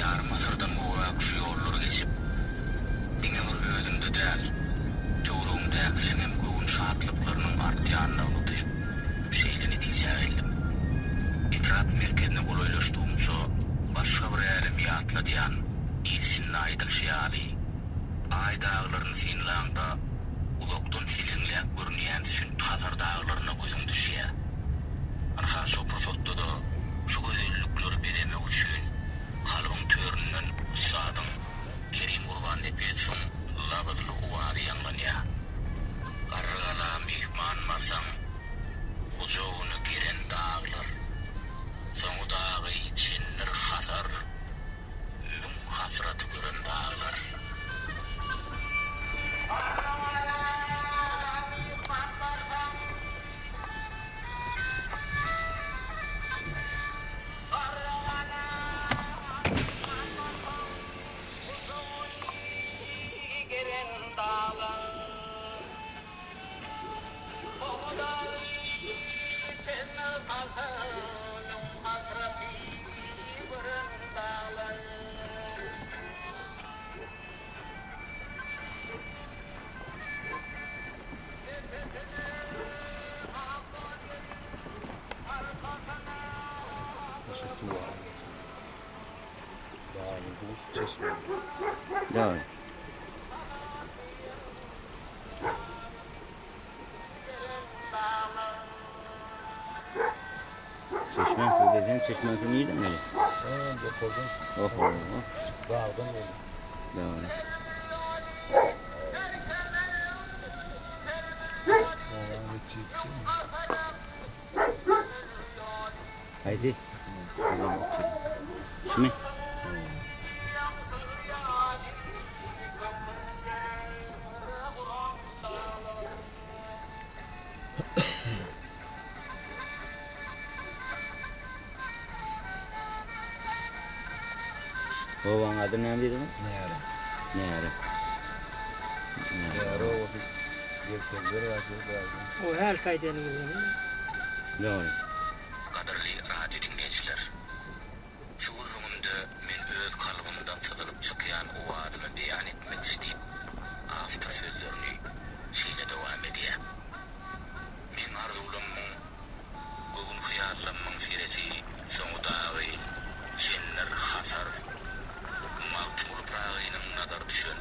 Ýarym asyrdan gowrak şu ýollary geçip, diňe bir özümde däl, töweregimdäkileňem göwün şatlyklarynyň artýanlygyny duýup, şeýle netijä geldim. Etrap merkezine golaýlaşdygymça, başga bir älemi ýatladýan, il içinde aýdylyşy ýaly, Aý daglaryny synlaňda, uzakdan seleňläp görünýän Sünt Hasar daglaryna gözüň düşýär. Ynha, şo pursatda-da şu gözellikleri bezemek üçin kalbyň töründen ussadyň Kerim Gurbannepesowyň labyzly owazy ýaňlanýar. Garrygala myhman barsaň, gujagyny geren daglar, Soňy dagy çendir Hasar. Müň hasraty gören daglar. Dogry. Çeşmäň suwy diýseň, çeşmäň suwy nireden gelýär? Ýokardan. Oho. Dagdan gelýär. Dogry. Haýsy? Şumy? Obaň ady näme diýdiň? Näre. Näre. Näre obasy Gerkezler ýaşaýar bärde. O hälki aýdanyň bilen. Dogry. Gadyrly radio diňleýjiler! Şu gürrüňimde men öz kalbymdan syzylyp çykýan owazymy beýan etmekçi diýip, awtor sözlerini şeýle dowam edýär, Meň arzuwlammyň, göwün hyýallammyň seresi Soňy dagy, Çendir, Hasar, Magtymguly Pyragynyň nazary düşen,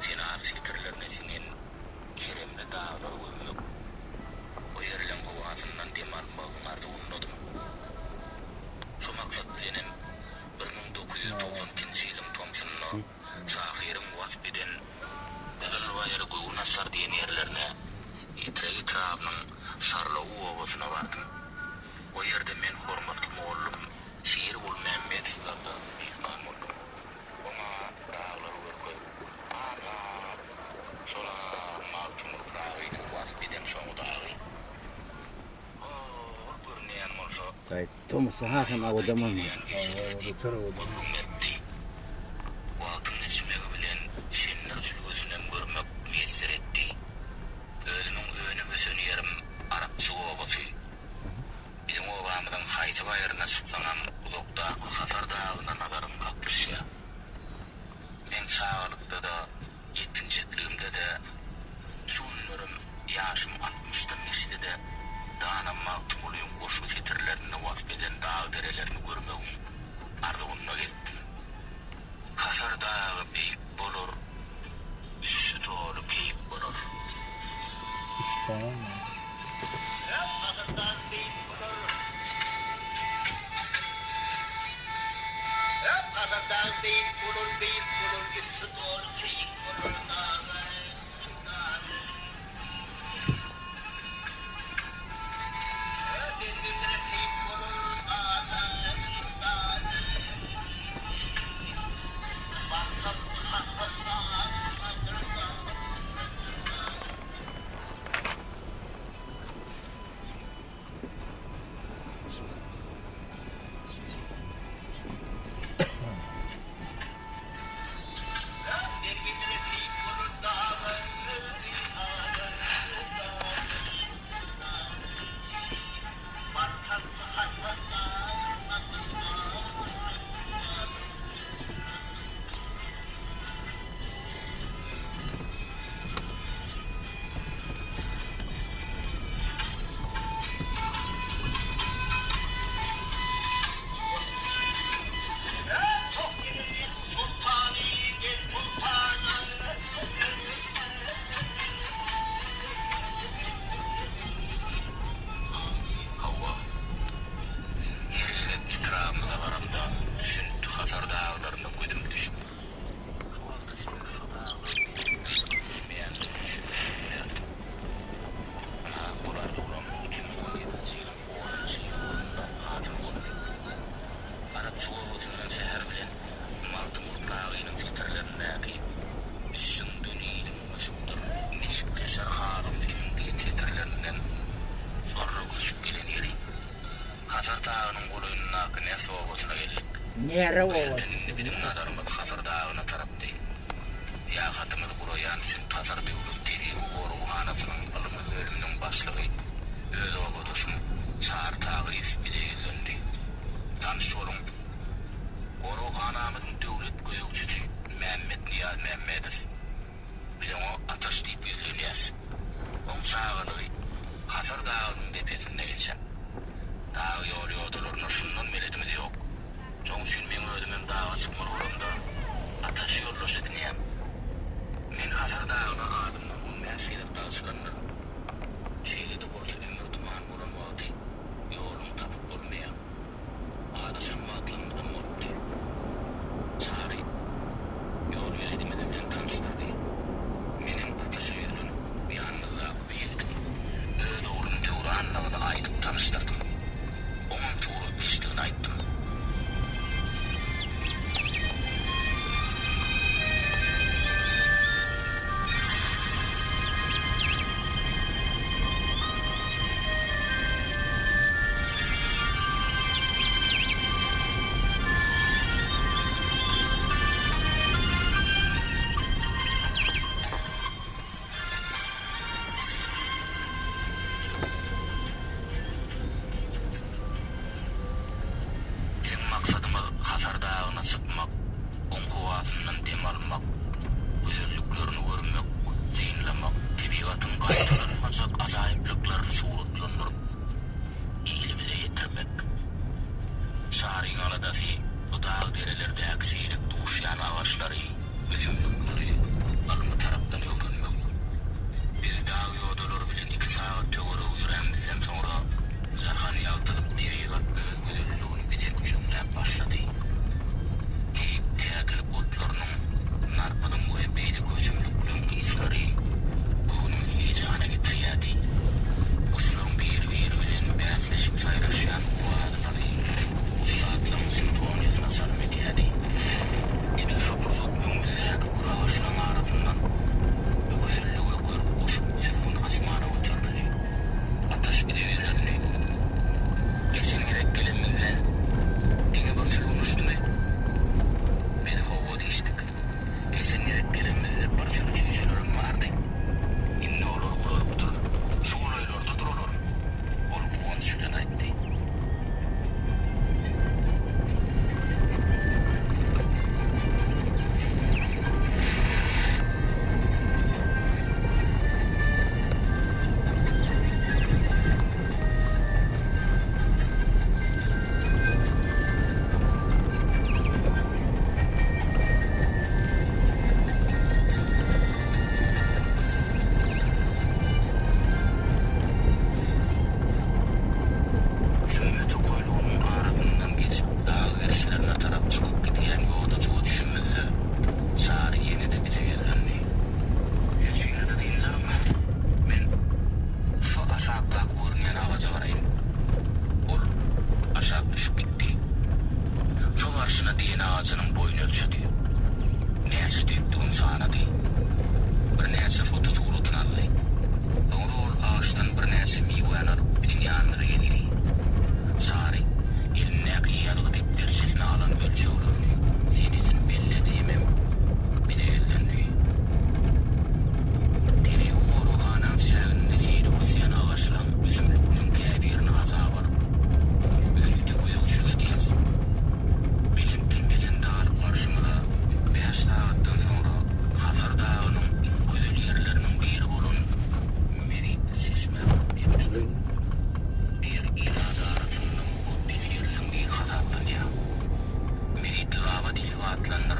senaly setirlerine siňen keremli daglary görmek, o ýerleň howasyndan dem almagyň arzuwyndadym. Şu maksat bilenem 1992-nji ýylyň tomsunda şahyryň wasp eden Gyzylbaýyr göwün açar diýen ýerlerine, Etrek etrabynyň Şarlawuk obasyna bardym. O ýerde men hormatly mugallym Şir Gulmämmedowlarda myhman boldum. Oňa daglary görkezip, Ana, şol-a Magtymguly Pyragynyň wasp eden Soňy dagy. Hol görünýän bolsa. Saý, tomusda hasam owadan bolmaly. Hawa, beter owadan. Gürrüň beripdi. Wagtyň geçmegi bilen Şendir jülgesinem görmek miýesser etdi. Özümiň önüp-ösen ýerim Arapjyk obasy. Biziň obamyzyň haýsy baýryna çyksaňam uzakdaky Hasar dagyna nazaryň kaklyşýar. Men çagalykda-da, ýetginjekligimde-de, şu günlerem ýaşym altmyşdan geçse-de, dana Magtymgulyň goşgy setirlerinde wasp eden dag-derelerini görmegiň arzuwynda gezipdim. Hasar dagy beýik bolar, üsti doly keýik bolar. Hasar dagy beýik bolar. Hasar dagy beýik bolar, beýik bolar, üsti doly keýik bolar dagy. Närek Bu ýerden obasy. indi biziň nazarymyz Hasar dagyna tarapdy. Syýahatymyzy guraýan Sünt Hasar döwlet tebigy goraghanasynyň ylmy bölüminiň başlygy, öz obadaşym Çary Tagyýew bize ýüzlendi. Tanyş boluň! Goraghanamyzyň döwlet gözegçisi Mämmet Nyýazmämmedow. Biz oňa Ataş diýip ýüzlenýäs. Oň çagalygy Hasar dagynyň depesinde geçen. Dag ýol-ýodalaryna şundan beledimiz ýok. Şoň üçin meň özümem daga çykmaly bolamda, Ataşy ýoldaş edinýän. Men Hasar dagyna azyndan 15 gezek dag çykandyryn. Şeýle-de bolsa ümür-duman bolan wagty ýoluňy tapyp bolmaýar. Azaşan wagtlarymyzam bolupdy. Çary ýolbeledimiz bilen tanyşdyrdy. Menem Ataşa ýüzlenip, ýanymyzdaky bu ýigdiň öz oglum Döwranlygyny aýdyp tanyşdyrdym. Oňam suratkeşdigini aýtdym. Biziň maksadymyz Hasar dagyna çykmak, oň howasyndan dem almak, gözelliklerini görmek, synlamak, tebigatyň gaýtalanmajak ajaýyplyklaryny suratlandyryp, ilimize ýetirmek. Çaryň aladasy bu dag-derelerdäki seýrek duşýan agaçlary, ösümlikleri ylmy tarapdan öwrenmek. Biz dag ýodalary bilen iki sagat töweregi ýöränimizden soňra, jahan ýagtylyp, tebigat öz gözelligini bize güjeňläp başlady. Keýik käkilik otlarynyň, narpyzyň we beýleki ösümlikleriň yslary göwnüňi heýjana getirýärdi. Guşlaryň biri-biri bilen bäsleşip saýraşýan owazlary ussatlaryň simfoniýasyna çalym edýärdi. Edil şo pursat öňümizdäki gür agaçlaryň arasyndan bu gözellige görk goşup sülgün asmana göterildi. Ataş bize ýüzlendi. Geçen gezek gelenimizde diňe bir sülgün uçdumy? Biz hawa diýişdik. Geçen gezek gelenimizde bir sürü jüýjelerem bardy. Indi olar ulalypdyr. Şu golaýlardadyr olar. Ol guwanç bilen aýtdy. Jümle tokaýlygynyň arasyndan geçip, dag gerişlerine tarap çykyp gidýän ýodajyga düşenimizde, Çary ýene-de bize ýüzlendi. Şu ýerde dynç alyň. Men şu aşakdaky görünýän agaja baraýyn. Ol aşak düşüp gitdi. Şo barşyna diýen agajynyň boýuny ölçedi. Näçe düýpdügini sanady. Birnäçe fotosuratyny aldy. Soňra ol agaçdan birnäçe miwäni alyp biziň ýanymyza geldi. Çary elindäki ýazgy depderçesine alan ölçeglerini, senesini belledi hemem bize ýüzlendi. Tebigy goraghanaň çäginde seýrek ösýän agaçlaň, ösümlikleriň käbirini hasaba alyp, ýörite gözegçilik edýäs. Belentden belende alyp barşymyza bäş sagatdan soňra Hasar dagynyň iň gözel ýerleriniň biri bolan Meritli çeşmä baryp ýetdik. Bu ýer ilat arasynda mukaddes ýerleriň biri hasaplanýar. Meritli baba diýlip atlandyrylan.